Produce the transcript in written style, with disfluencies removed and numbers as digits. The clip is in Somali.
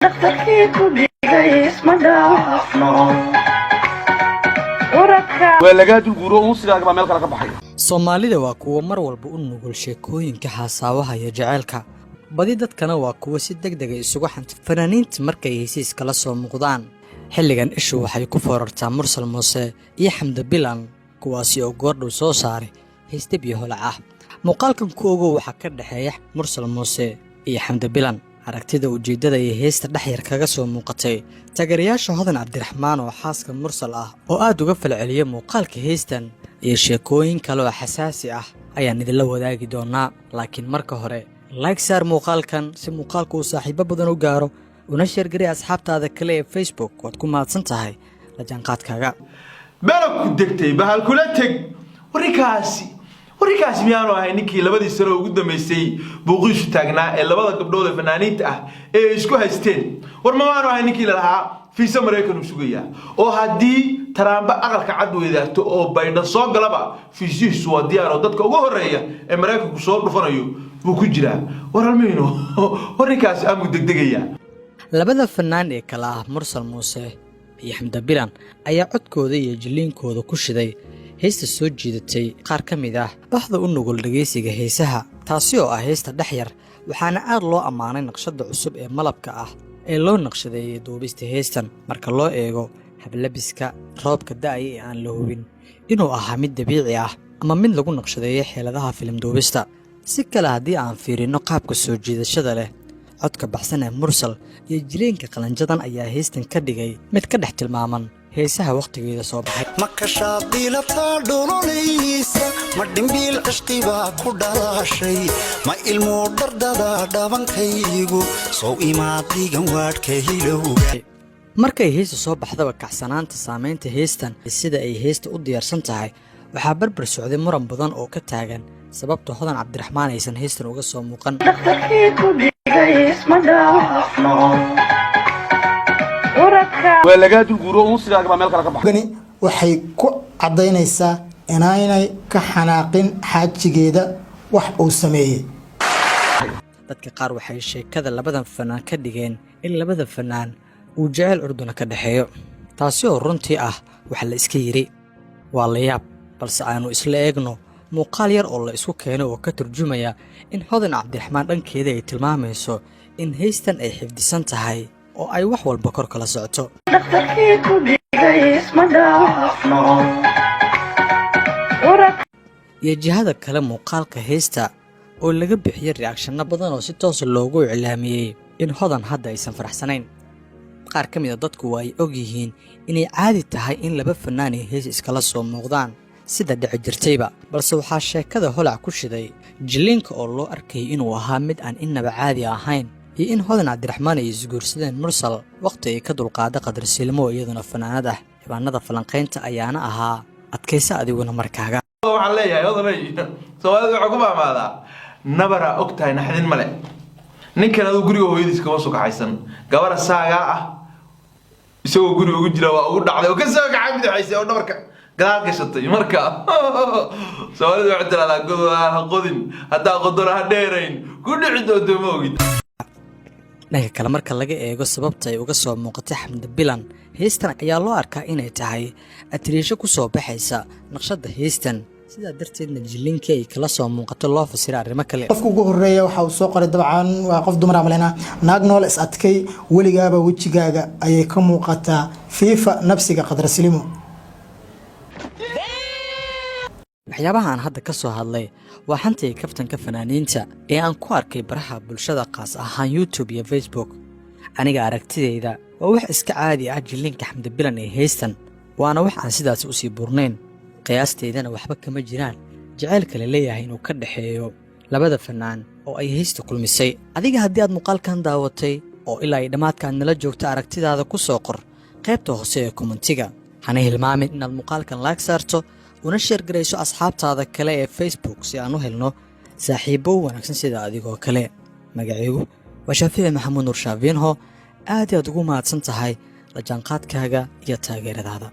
Dhakhtarkii ku dhigay isma dhaafno. Waa lagaa dulguuro, unsigaaga baa meel kale ka baxaya. Soomaalida waa kuwo mar walba u nugul sheekooyinka xasaawaha iyo jaceylka. Badi dadkana waa kuwo si deg dega isugu xanta fanaaniinta markay hesiis kala soo muuqdaan. Xilligan ishu waxay ku foorartaa Mursal Muuse iyo Xamda Bilan, kuwaasi oo goordhow soo saaray heysdeb iyo holac ah. Muuqaalkan ku ogow waxaa ka dhexeeya Mursal Muuse iyo Xamda Bilan, aragtida ujeeddada iyo heesta dhexyar kaga soo muuqatay taageerayaasha Hodan Cabdiraxmaan oo xaaska Mursal ah oo aad uga falceliya muuqaalka heystan iyo sheekooyin kale oo xasaasi ah ayaan idinla wadaagi doonaa. Laakiin marka hore like saar muuqaalkan si muuqaalku uu saaxiibo badan u gaaro, una share garee asxaabtaada kale ee Facebook. Waad ku mahadsan tahay la jaanqaadkaaga. Bela ku degtay, bahal kula teg. Warrinkaasi, warrinkaasi miyaanu ahay ninkii 2dii sano ugu dambeysay buuqiisu taagnaa ee labada gabdhood ee fanaaniinta ah ee ay isku haysteen? War ma waanu ahay ninkii lalahaa fiisa Maraykan uu sugayaa, oo haddii Trump Aqalka Cad weydaarto oo Biden soo galaba fiisihiisu waa diyaar oo dadka ugu horeeya ee Maraykanku soo dhufanayo buu ku jiraa? War almiino, warrinkaasi amuu degdegaya. Labada fanaan ee kale ah Mursal Muuse iyo Xamda Bilan ayaa codkooda iyo jilliinkooda ku shiday heesta soo jiidatay qaar ka mid ah bahda u nugul dhegaysiga heesaha, taasi oo ah heesta Dhexyar. Waxaana aad loo ammaanay naqshadda cusub ee malabka ah ee loo naqshadeeyey duubista heestan, marka loo eego hablabiska roobka da'aya ee aan la hubin inuu ahaa mid dabiici ah ama mid lagu naqshadeeyey xeeladaha filim duubista. Si kale haddii aan fiirinno, qaabka soo jiidashada leh, codka baxsan ee Mursal iyo jileenka qalanjadan ayaa heystan ka dhigay mid ka dhex tilmaaman heesaha wakhtigeeda soo baxay. Ma kashaad dhilataa dhololaysa? Ma dhimbiil cishqibaa ku dhalaashay? Ma ilmuu dhardada dhabankaygu sow imaad dhigan waadhka hilowga? Markay heesta soo baxdaba, kacsanaanta saamaynta heestan, sida ay heesta u diyaarsan tahay, waxaa barbar socday muran badan oo ka taagan sababta Hodan Cabdiraxmaan aysan heystan uga soo muuqan. Dhakhtarkii ku dhigay isma dhaafno. Waa lagaa dulguuro, unsigaaga baa meel kale ka baxay. Gani waxay ku caddaynaysaa inaanay ka xanaaqin xaajigeeda wax uu sameeyey. Dadka qaar waxay sheekada labadan fanaan ka dhigeen in labada fanaan uu jeceyl curduna ka dhexeeyo, taasi oo runtii ah waxa la iska yidhi waa la yaab. Balse aanu isla eegno muuqaal yar oo la isku keeno oo ka turjumaya in Hodan Cabdiraxmaan dhankeeda ay tilmaamayso in heystan ay xifdisan tahay oo ay wax walba kor kala socoto. Dhakhtarkii ku dhigay isma dhaafno. Iyo jihada kale, muuqaalka heesta oo laga bixiyey reaction-no badan oo si toosa loogu iclaamiyey in Hodan hadda aysan faraxsanayn. Qaar ka mid a dadku waa ay og yihiin inay caadi tahay in laba fanaan ay hees iskala soo muuqdaan, sida dhici jirtayba, balse waxaa sheekada holac ku shiday jilliinka oo loo arkayay inuu ahaa mid aan innaba caadi ahayn, iyo in Hodan Cabdiraxmaan ay isguursadeen Mursal wakhti ay ka dulqaada Qadar Silmo oo iyaduna fanaanad ah. Cibaanada falanqaynta ayaana ahaa adkaysa adiguna markaaga. Waxaan leeyahay, Hodanay, Soomaalida waxaa ku maamaadaa nabaraa og tahay naxdin male. Ninkan aduu guriga hooyadiis kama soo kaxaysan gabadha saagaa ah, isagoo guriga ugu jira waa ugu dhacday oo ka soo kacay midaxaysay oo dhabarka gadaal gashatay. Marka Soomaalida waxay tiraahdaa, "Godaan ha qodin, haddaa qodona ha dheerayn, ku dhici doonto ma ogid." Dhanka kale, marka laga eego sababta ay uga soo muuqatay Xamda Bilan heystan, ayaa loo arkaa inay tahay atiriisho ku soo baxaysa naqshadda heystan, sidaa darteedna jillinkii ay kala soo muuqato loo fasira arrimo kale. Qofka ugu horeeya waxa uu soo qoray, dabcan waa qof dumar malena: "Naag nool is adkay, weligaaba wejigaaga ayay ka muuqataa. Fiifa nabsiga Qadraslimo." Waxyaabaha aan hadda ka soo hadlay waa xanta iyo kaftanka fanaaniinta ee aan ku arkay baraha bulshada, qaas ahaan YouTube iyo Facebook. Aniga aragtidayda waa wax iska caadi ah jillinka Xamdi Bilan ee heystan, waana wax aan sidaas usii burnayn. Qiyaasteydana waxba kama jiraan jacaylka la leeyahay inuu ka dhexeeyo labada fanaan oo ay heysta kulmisay. Adiga haddii aad muuqaalkan daawatay oo ilaa ay dhammaadka aad nala joogto, aragtidaada ku soo qor qaybta hoose ee comment-iga. Hana hilmaamin inaad muuqaalkan like saarto, una share garayso asxaabtaada kale ee Facebook si aan u helno saaxiibbo wanaagsan sida adigoo kale. Magacaygu waa Shaafici Maxamuud Nur Shaafiinho. Aad i aad ugu mahadsan tahay la jaanqaadkaaga iyo taageeradaada.